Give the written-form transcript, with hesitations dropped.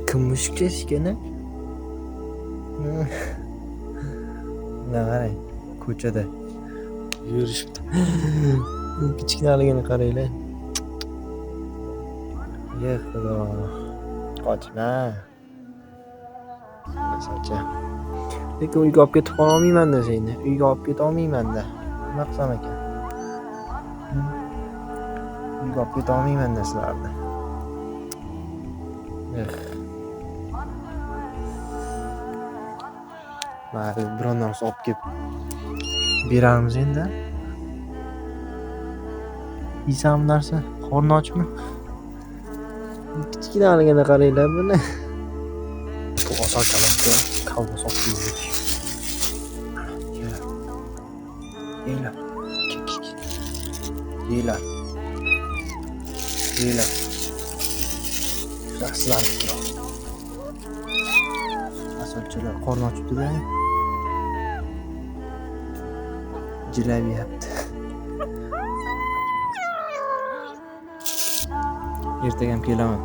Kim mushukcha ekan? Mana qarang, ko'chada yurishibdi. Kichkinaligini qaranglar. Ye Xudo. Qochma. Asalcha. Lekin uyga olib ketib qololmayman-da seni. Uyga olib keta olmayman-da. Nima qilsam ekan? Uyga olib keta olmayman-da sizlarni. Eh. Mayli, biron narsa olib kelib berarmiz endi. Yeysanmi narsa? Qorni ochmi? Kichkinaligini qaranglar buni. Bu asalchalarga kolbasa olib keldik. Yeylar. Yeylar. Yeylar. Sizlarniki. Asalchalar qorni ochibdi-da. Jilab yeyapti. Ertaga ham kelaman.